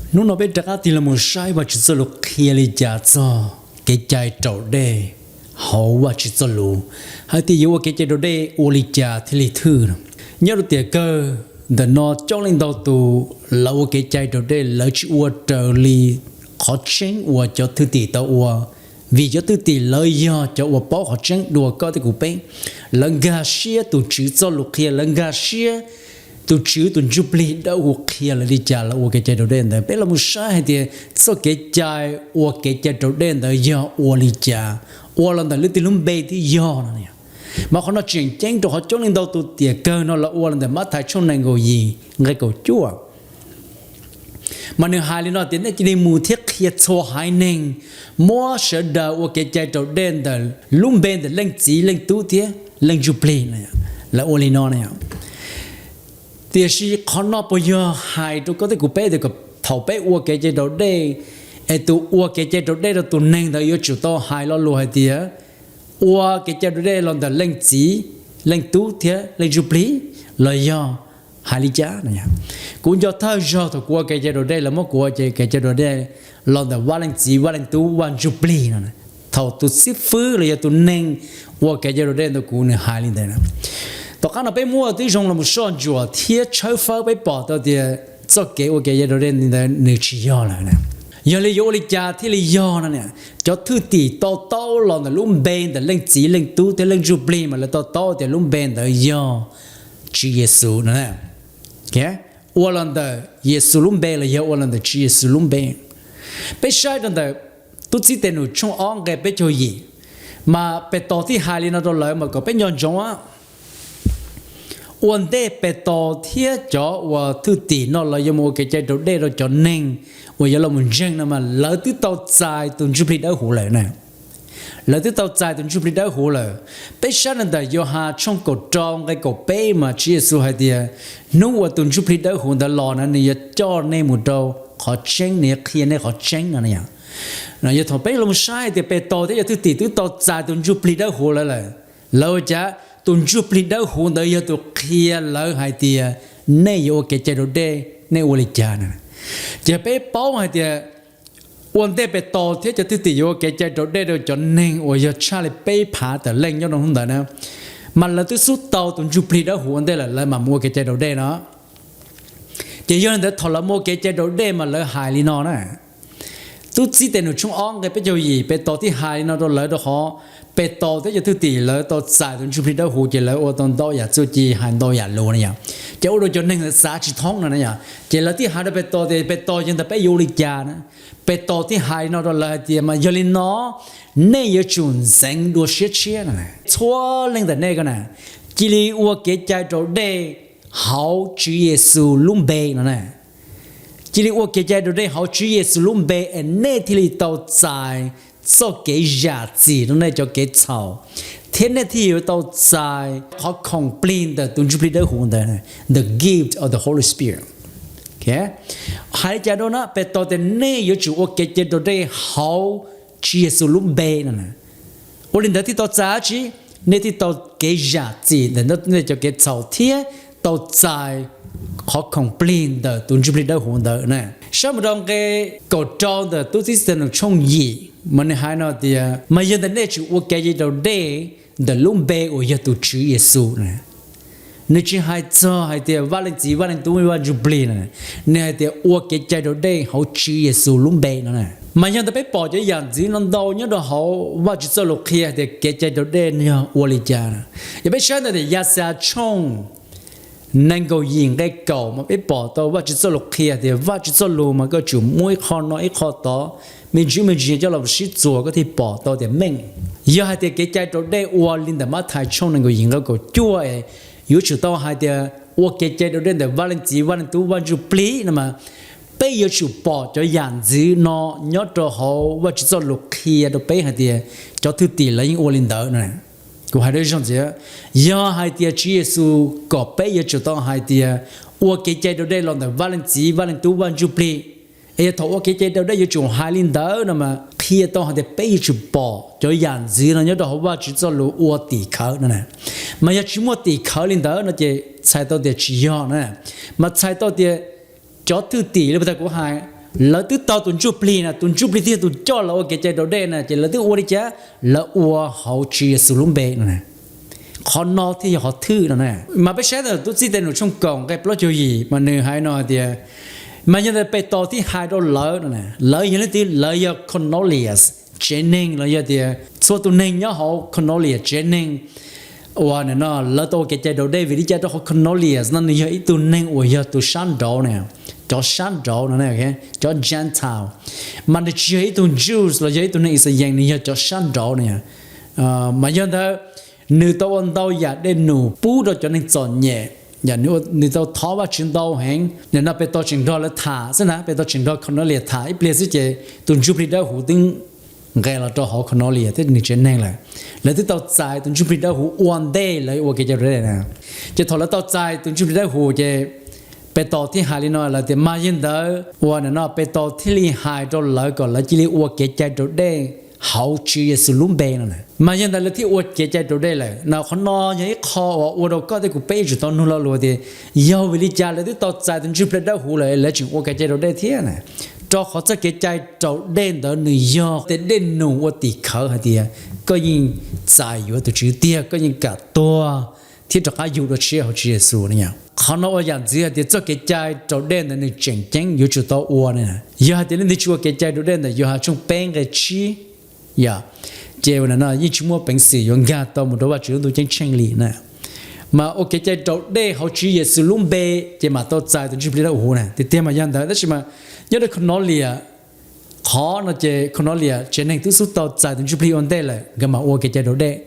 Hnub no peb rov qab tig los mus saib Vajtswv txoj lus qhia li cas txog kev cai raus dej hauv Vajtswv txoj lus, hais tias yuav ua kev cai raus dej ua li cas thiaj li thwj. Nyob rau tiam kawg ntawm no coob leej ntau tus lawv ua kev cai raus dej lawv tsis ua raws li qhov tseeb uas cov thwj tim tau ua, vim cov thwj tim lawv yog cov uas paub qhov tseeb dua koj thiab kuv peb. Lawv nkag siab tus Tswv txoj lus qhia, lawv nkag siab tus Tswv tus Ntsuj Plig Dawb Huv qhia lawv li cas lawv ua kev cai raus dej ntawd. Peb los mus saib hais tias txoj kev cai ua kev cai raus dej ntawd yog ua li cas, ua los ntawm leej twg lub npe thiab yog no. Mas qhov no tseem ceeb rau qhov coob leej ntau tus tiam kawg no lawv ua los ntawm Mathais tshooj nees nkaum yim nqe kaum cuaj. Mas nws hais li no tias nej cia li mus thiab qhia txhua haiv neeg, muab sawv daws ua kev cai raus dej ntawm lub npe ntawm Leej Txiv, Leej Tub thiab Leej Ntsuj Plig. Lawv ua li no. Tiam sis qhov no puas yog hais rau koj thiab kuv peb tias thaum peb ua kev cai raus dej, es tus ua kev cai raus dej rau tus neeg ntawd yuav tsum tau hais lo lus hais tias ua kev cai raus dej los ntawm Leej Txiv, Leej Tub thiab Leej Ntsuj Plig los yog hais li cas? Kuv nco thawj zaug thaum kuv ua kev cai raus dej, lawv muab kuv ua kev cai raus dej los ntawm Vaj Leej Txiv, Vaj Leej Tub, Vaj Ntsuj Plig no. Thaum tus xib fwb los yog tus neeg ua kev cai raus dej ntawm kuv nws hais li ntawd. Tom qab no peb muab tib zoo los mus soj ntsuam thiab tshawb fawb peb pom tau tias txoj kev ua kev cai raus dej ntawd nws tsis yog lawm. Yog li yuav ua li cas thiaj li yog no? Cov thwj tim to taub los ntawm lub npe ntawm Leej Txiv, Leej Tub thiab Leej Ntsuj Plig mas lawv to taub tias lub npe ntawd yog Tswv Yexus no. Ua los ntawm Yexus lub npe los yog ua los ntawm Tswv Yexus lub npe. Peb saib rau ntawm Tub Txib Tes Num tshooj ob nqe peb caug yim, mas Petus thiaj hais li no rau lawv mas kom peb nco ntsoov. Ua ntej Petus thiab cov uas thwj tim no lawv yuav mus ua kev cai raus dej rau cov neeg uas yuav los mus ntseeg no mas lawv twb tau txais tus Ntsuj Plig Dawb Huv lawm na. Lawv twb tau txais tus Ntsuj Plig Dawb Huv lawm. Peb saib rau ntawm Yauhas tshooj kaum rau nqe kaum peb mas Tswv Yexus hais tias hnub uas tus Ntsuj Plig Dawb Huv ntawd los na nws yuav coj nej mus rau qhov tseeb, nws yuav qhia nej qhov tseeb no. Yog thaum peb los saib tias Petus thiab cov thwj tim twb tau txais tus Ntsuj Plig Dawb Huv lawm lawm, lawv ua cas tus Ntsuj Plig Dawb Huv ntawd yog tus qhia lawv hais tias nej yuav ua kev cai raus dej nej ua li cas na. Ces peb paub hais tias ua ntej Petus thiab cov thwj tim yuav ua kev cai raus dej rau cov neeg uas yog tshaj li peb phav tawm leej nyob rau hnub ntawd na, mas lawv twb xub tau tus Ntsuj Plig Dawb Huv ua ntej lawm lawv mam mus ua kev cai raus dej no. Ces yog li ntawd thaum lawv mus ua kev cai raus dej mas lawv hais li no na. Tub Txib Tes Num tshooj ob nqe peb caug yim, Petus thiaj hais li no rau lawv rau qhov Petus thiab cov thwj tim lawv tau txais tus Ntsuj Plig Dawb Huv ces lawv ua tau ntau yam txuj ci hais ntau yam lus na yom. Ces ua rau cov neeg ntawd xav tsis thoob no na yom. Ces lawv thiaj hais rau Petus tias Petus, yog ntawd peb yuav ua li cas na? Petus thiaj hais li no rau lawv hais tias mas yog li no nej yuav tsum ntxeev dua siab tshiab no. Txhua leej ntawm nej ko na cia li ua kev cai raus dej hauv Tswv Yexus lub npe no na. Cia li ua kev cai raus dej hauv Tswv Yexus lub npe es nej thiaj li tau txais txoj kev zam txim rau nej cov kev txhaum, thiab nej thiaj yuav tau txais qhov khoom plig ntawm tus Ntsuj Plig Dawb Huv ntawd, the gift of the Holy Spirit. Hais li cas rau na, Petus tias nej yuav tsum ua kev cai raus dej hauv Tswv Yexus lub npe no. Ua li ntawd thiaj tau txais dab tsi? Nej thiaj tau kev zam txim ntawm nej cov kev txhaum thiab tau txais qhov khoom plig ntawm tus Ntsuj Plig Dawb Huv ntawd na. Saib mus rau nqe kaum rau ntawm Tub Txib Tes Num tshooj yim mas nws hais no tias mas yog ntawd nej tsum ua kev cai raus dej ntawm lub npe uas yog tus Tswv Yexus na. Nws tsis hais txog hais tias Vaj Leej Txiv, Vaj Leej Tub, Vaj Ntsuj Plig na, nws hais tias ua kev cai raus dej hauv Tswv Yexus lub npe no na. Mas yog ntawd peb pom cov yam ntxwv no ntau nyob rau hauv Vajtswv txoj lus qhia hais tias kev cai raus dej yog ua li cas. Yog peb saib ntawm tias Yaxayas tshooj nees nkaum yim nqe kaum mas peb pom tau Vajtswv txoj lus qhia tias Vajtswv txoj lus mas koj tsum muab ib qho no ib qho tod, me ntsis me ntsis coj los sib txuas koj thiaj pom tau tias meej. Yog hais tias kev cai raus dej ua li ntawm Mathais tshooj nees nkaum yim nqe kaum cuaj es yuav tsum tau hais tias ua kev cai raus dej ntawm Vaj Leej Txiv, Vaj Leej Tub, Vaj Ntsuj Plig no mas peb yuav tsum pom cov yam ntxwv no nyob rau hauv Vajtswv txoj lus qhia rau peb hais tias cov thwj tim lawv yeej ua li ntawd no. Kuv hais rau zoo ntxiv, yog hais tias Tswv Yexus kom peb yuav tsum tau hais tias ua kev cai raus dej los ntawm Vaj Leej Txiv, Vaj Leej Tub, Vaj Ntsuj Plig, es yog thaum ua kev cai raus dej yuav tsum hais li ntawd no mas qhia tau hais tias peb yuav tsum pom cov yam ntxwv no nyob rau hauv Vajtswv txoj lus ua tim khawv no na. Mas yog tsis muaj tim khawv li ntawd no ces txhais tau tias tsis yog na. Mas txhais tau tias cov thwj tim li puag ta kuv hais Lawv twb tau tus Ntsuj Plig na, tus Ntsuj Plig thiaj yog tus coj lawv ua kev cai raus dej na, ces lawv twb ua li cas? Lawv ua hauv Tswv Yexus lub npe no. Qhov no thiaj yog qhov thwj no na. Mas peb saib ntawm tub txib Tes Num tshooj kaum nqe plaub caug yim mas nws hais no hais tias, mas yog ntawd Petus thiaj hais rau lawv no, lawv yog leej twg? Lawv yog Cornelius tsev neeg los yog tias txhua tus neeg nyob hauv Cornelius tsev neeg uas no lawv tau ua kev cai raus dej. Vim li cas? Rau qhov Cornelius no nws yog ib tug neeg uas yog tus sab nraud na, cov sab nraud no, cov Gentile, mas nws tsis yog ib tug Jews los yog ib tug neeg Yixalayees, nws yog cov sab nraud na. Mas yog ntawd nws tau ua ntau yam dej num pub rau cov neeg txom nyem, nws tau thov Vajtswv ntau heev. Nim no Petus tseem nrog lawv tham xwb na, Petus tseem nrog Cornelius tham ib pliag xwb ces tus Ntsuj Plig Dawb Huv twb nqes los rau hauv Cornelius thiab nws tsev neeg lawm. Lawv twb tau txais tus Ntsuj Plig Dawb Huv ua ntej lawv ua kev cai raus dej na. Ces thaum lawv tau txais tus Ntsuj Plig Dawb Huv ces Petus thiaj hais li no lawm tias, mas yog ntawd uas nim no Petus thiaj li hais rau lawv kom lawv cia li ua kev cai raus dej hauv Tswv Yexus lub npe no. Mas yog ntawd lawv thiaj ua kev cai raus dej lawm no. Qhov no yog ib qho uas ua rau koj thiab kuv peb yuav tsum tau nug lo lus tias, yog vim li cas lawv twb tau txais tus Ntsuj Plig Dawb Huv lawm lawv tseem ua kev cai raus dej thiab na? Rau qhov txoj kev cai raus dej ntawd nws yog tes dej num ua tim khawv hais tias koj yeej txais yuav tus Tswv tiag, koj yeej kam tuag thiab rov qab yug dua tshiab hauv Tswv Yexus no. Qhov no ua yam ntxwv hais tias txoj kev cai raus dej ntawd nws tseem ceeb yuav tsum tau ua na. Yog hais tias leej twg tsis ua kev cai raus dej ntawm Yauhas tshooj peb nqe tsib, yog, ces ua no yeej tsis muaj peev xwm yuav nkag tau mus rau Vajtswv lub ntuj ceeb tsheej li na. Mas ua kev cai raus dej hauv Tswv Yexus lub npe ces mam tau txais tus Ntsuj Plig Dawb Huv na. Tiag tiag mas yog ntawd, tab sis mas nyob rau Cornelius, qhov no ces Cornelius tsev neeg twb xub tau txais tus Ntsuj Plig ua ntej lawm nkawd mam ua kev cai raus dej.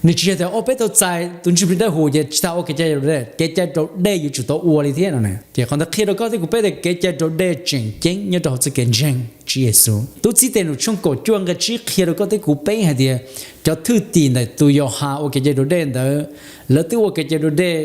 Nws tsis yog tias, o, peb tau txais tus Ntsuj Plig Dawb Huv ces tsis tas ua kev cai raus dej, kev cai raus dej yuav tsum tau ua li thiab no. Ces qhov ntawd qhia rau koj thiab kuv peb tias kev cai raus dej tseem ceeb nyob rau hauv txoj kev ntseeg Tswv Yexus. Tub txib Tes Num tshooj kaum cuaj nqe tsib qhia rau koj thiab kuv peb hais tias cov thwj tim ntawm tus Yauhas ua kev cai raus dej ntawd, lawv twb ua kev cai raus dej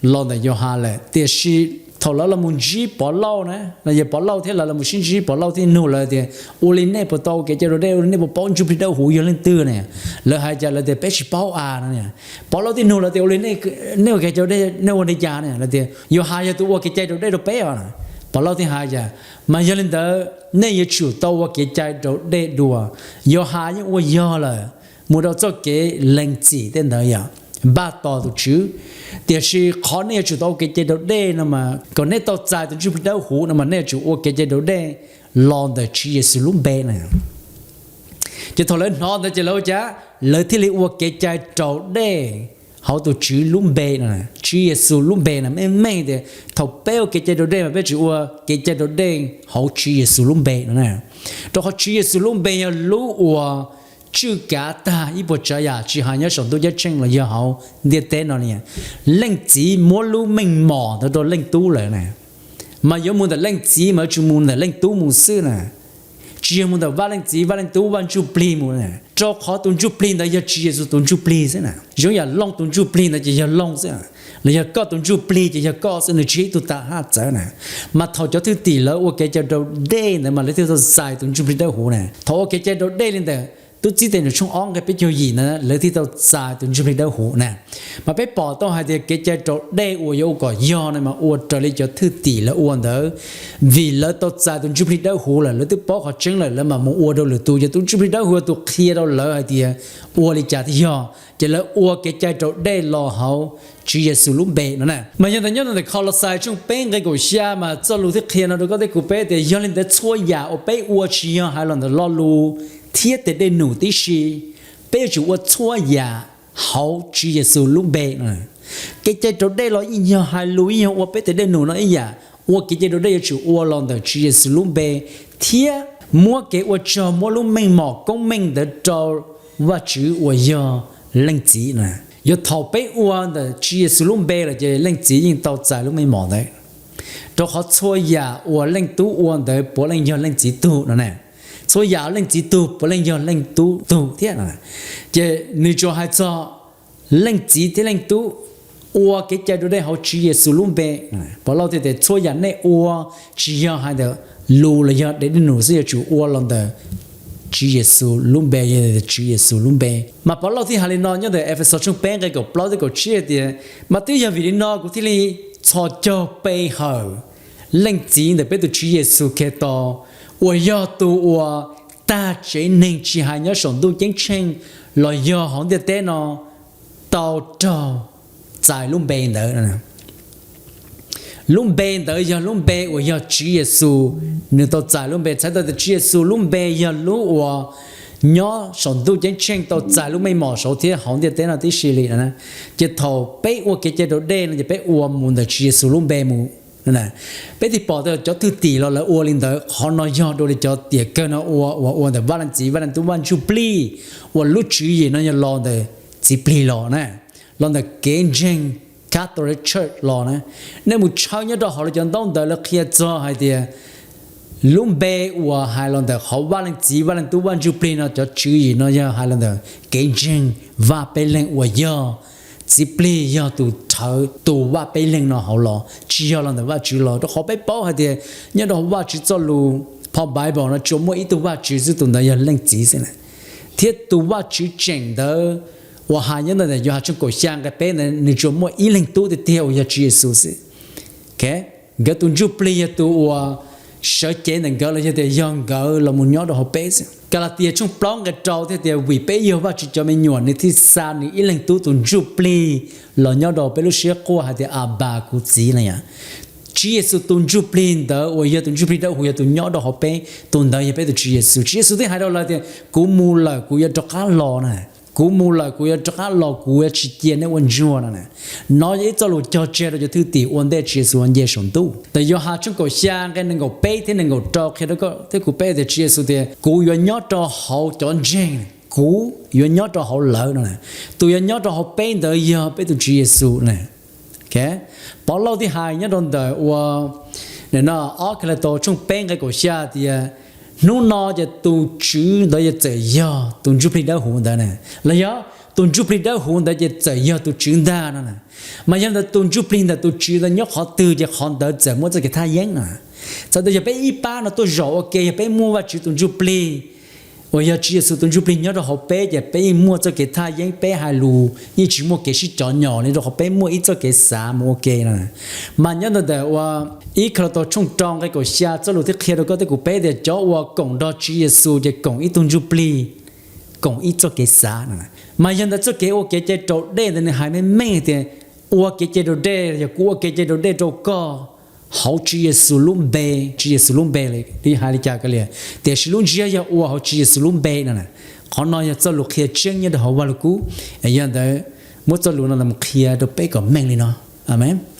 los ntawm Yauhas lawm, tiam sis thaum lawv los mus ntsib Pov Lauj na, los yog Pov Lauj thiab lawv los mus sib ntsib, Pov Lauj thiaj nug lawv tias, ua li nej puas tau ua kev cai raus dej, ua li nej puas paub Ntsuj Plig Dawb Huv yog leej twg ne? Lawv hais cas? Lawv tias peb tsis paub as no. Pov Lauj thiaj nug lawv tias, ua li nej ua kev cai raus dej nej ua li cas ne? Lawv tias Yauhas yog tus ua kev cai raus dej rau peb os. Pov Lauj thiaj hais tias, mas yog li ntawd nej yuav tsum tau ua kev cai raus dej dua. Yauhas yeej ua yog lawm, mus rau txoj kev lees txim tej ntawd yog npaj tos tus Tswv, tiam sis qhov nej yuav tsum tau ua kev cai raus dej no mas kom nej tau txais tus Ntsuj Plig Dawb Huv no mas nej yuav tsum ua kev cai raus dej los ntawm Tswv Yexus lub npe na. Ces thaum lawv hnov ntawd ces lawv ua cas? Lawv thiaj li ua kev cai raus dej hauv tus Tswv lub npe no, Tswv Yexus lub npe no. Meej meej tias thaum peb ua kev cai raus dej mas peb tsis ua kev cai raus dej hauv Tswv Yexus lub npe no na. Rau qhov Tswv Yexus lub npe yog lub uas tswj kav tag ib puas tsav yam tsis hais nyob saum ntuj ceeb tsheej los yog hauv ntiaj teb no li. Leej Txiv muab lub meej mom ntawd rau Leej Tub lawm na. Mas yuav mus ntawm Leej Txiv mas yuav tsum mus ntawm Leej Tub mus xwb na. Tsis yog mus ntawm Vaj Leej Txiv, Vaj Leej Tub, Vaj Ntsuj Plig mus na, rau qhov tus Ntsuj Plig ntawd yog Tswv Yexus tus Ntsuj Plig xwb na. Zoo yam Looj tus Ntsuj Plig ntawd ces yog Looj xwb, los yog koj tus Ntsuj Plig ces yog koj xwb, nws tsis yog ib tug tag haj txawv na. Mas thaum cov thwj tim lawv ua kev cai raus dej ntawd mas lawv thiaj tau txais tus Ntsuj Plig Dawb Huv na. Thaum ua kev cai raus dej li ntawd, tub txib Tes Num tshooj ob nqe peb caug yim ntawd lawv thiaj tau txais tus Ntsuj Plig Dawb Huv na. Mas peb pom tau hais tias kev cai raus dej uas yuav ua kom yog no mas ua raws li cov thwj tim lawv ua ntawd, vim lawv tau txais tus Ntsuj Plig Dawb Huv lawm, lawv twb paub qhov tseeb lawm, lawv mam mus ua rau lwm tus, ces tus Ntsuj Plig Dawb Huv yog tus qhia rau lawv hais tias ua li cas thiaj yog, ces lawv ua kev cai raus dej los hauv Tswv Yexus lub npe no na. Mas yog ntawd nyob rau ntawm Kholauxais tshooj peb nqe kaum xya mas txoj lus thiaj qhia no rau koj thiab kuv peb tias, yog li ntawd txhua yam uas peb ua tsis yog hais los ntawm lo lus thiab tes dej num tib si, peb yuav tsum ua txhua yam hauv Tswv Yexus lub npe no. Kev cai raus dej los yeej yog hais lus, yeej yog ua peb tes dej num no ib yam, ua kev cai raus dej yuav tsum ua los ntawm Tswv Yexus lub npe, thiab muab kev ua tsaug, muab lub meej mom koob meej ntawd rau Vajtswv uas yog Leej Txiv na. Yog thaum peb ua ntawm Tswv Yexus lub npe lawm ces Leej Txiv yeej tau txais lub meej mom ntawd, rau qhov txhua yam uas Leej Tub ua ntawd puav leej yog Leej Txiv tug no na. Txhua yam Leej Txiv tug puav leej yog Leej Tub tug thiab no. Ces nws tsuas hais txog Leej Txiv thiab Leej Tub ua kev cai raus dej hauv Tswv Yexus lub npe. Pov Lauj thiaj tias txhua yam nej ua tsis yog hais ntawm lus los yog tes dej num xwb, yuav tsum ua los ntawm Tswv Yexus lub npe, yog Tswv Yexus lub npe. Mas Pov Lauj thiaj hais li no nyob ntawm Efexus tshooj peb nqe kaum plaub thiab kaum tsib tias, mas twb yog vim li no kuv thiaj li txhos caug pe hawm Leej Txiv ntawm peb tus Tswv Yexus Khetos, uas yog tus uas tag tsev neeg tsis hais nyob saum ntuj ceeb tsheej los yog hauv ntiaj teb no tau raug txais lub npe ntawd. Lub npe ntawd yog lub npe uas yog Tswv Yexus, nws tau txais lub npe. Txhais tau tias Tswv Yexus lub npe yog lub uas nyob saum ntuj ceeb tsheej tau txais lub meej mom saud thiab hauv ntiaj teb no tib si li. Ces thaum peb ua kev cai raus dej no ces peb ua mus ntawm Tswv Yexus lub npe mus. Peb thiaj pom tias cov thwj tim los lawv ua li ntawd. Qhov no yog dua li cov tiam kawg no ua uas ua ntawm Vaj Leej Txiv, Vaj Leej Tub, Vaj Ntsuj Plig, uas lub tswv yim no yog los ntawm Txiv Plig los na, los ntawm kev ntseeg Catholic Church los na. Nej mus tshawb nyob rau hauv lawv cov ntaub ntawv lawv qhia txog hais tias lub npe uas hais los ntawm qhov Vaj Leej Txiv, Vaj Leej Tub, Vaj Ntsuj Plig no cov tswv yim no yog hais los ntawm kev ntseeg Vaj Peb Leeg uas yog Txiv Plig yog tus rhawv tus Vaj Peb Leeg no hauv los, tsis yog los ntawm Vajtswv los. Rau qhov peb paub hais tias nyob rau Vajtswv txoj lus, phau Bible no tsuas muaj ib tug Vajtswv xwb, tus ntawd yog Leej Txiv xwb na. Thiab tus Vajtswv tseem ntawd uas hais nyob ntawm Yauhas tshooj kaum xya nqe peb ntawd nws tsuas muaj ib leeg tub tiag tiag uas yog Tswv Yexus xwb. Nkawd tus Ntsuj Plig yog tus uas sawv cev ntawm nkawd los yog tias yog nkawd los mus nyob rau hauv peb xwb. Kalatias tshooj plaub nqe rau thiaj tias vim peb yog Vajtswv cov me nyuam nws thiaj xa nws ib leeg tub tus Ntsuj Plig los nyob rau peb lub siab quaj hais tias Abas kuv Txiv no yom. Tswv Yexus tus Ntsuj Plig ntawd uas yog tus Ntsuj Plig Dawb Huv yog tus nyob rau hauv peb, tus ntawd yog peb tus Tswv Yexus. Tswv Yexus twb hais rau lawv tias kuv mus lawm kuv yuav rov qab los na, kuv mus lawm kuv yuav rov qab los, kuv yuav tsis cia nej ua ntsuag no na. No yog ib txoj lus cog tseg rau cov thwj tim ua ntej Tswv Yexus nce saum ntuj. Ntawm Yauhas tshooj kaum xya nqe nees nkaum peb thiab nees nkaum rau qhia rau koj thiab kuv peb tias Tswv Yexus tias kuv yuav nyob rau hauv cov ntseeg, kuv yuav nyob rau hauv lawv no. Tus yuav nyob rau hauv peb ntawd yog peb tus Tswv Yexus na. Pov Lauj thiaj hais nyob rau ntawm uas no ob Kalataus tshooj peb nqe kaum xya tias hnub no ces tus Tswv ntawd ces txawm yog tus Ntsuj Plig Dawb Huv ntawd na, los yog tus Ntsuj Plig Dawb Huv ntawd ces txawm yog tus Tswv ntag no na. Mas yog ntawd tus Ntsuj Plig ntawm tus Tswv ntawd nyob qhov twg ces qhov ntawd txawm muaj txoj kev thaj yeeb no. Txawm tias yog peb ib pab no tuaj zaum ua ke, yog peb muaj Vajtswv tus Ntsuj Plig uas yog Tswv Yexus tus Ntsuj Plig nyob rau hauv peb ces peb yeej muaj txoj kev thaj yeeb, peb hais lus yeej tsis muaj kev sib cov nyom li rau qhov peb muaj ib txoj kev xav mus ua ke no. Mas nyob ntawm ntawm uas ib Kalataus tshooj rau nqe kaum xya txoj lus thiaj qhia rau koj thiab kuv peb tias cov uas koom nrog Tswv Yexus ces koom ib tug Ntsuj Plig, koom ib txoj kev xav no. Mas yog ntawd txoj kev ua kev cai raus dej ntawd nws hais meej meej tias ua kev cai raus dej, yog kuv ua kev cai raus dej rau koj hauv Tswv Yexus lub npe, Tswv Yexus lub npe li hais li cas kav liam, tiam sis lub ntsiab yog ua hauv Tswv Yexus lub npe no na. Qhov no yog txoj lus qhia tseeb nyob rau hauv Vajluskub. Yog ntawd muab txoj lus no los qhia rau peb kom meej li no. Amees.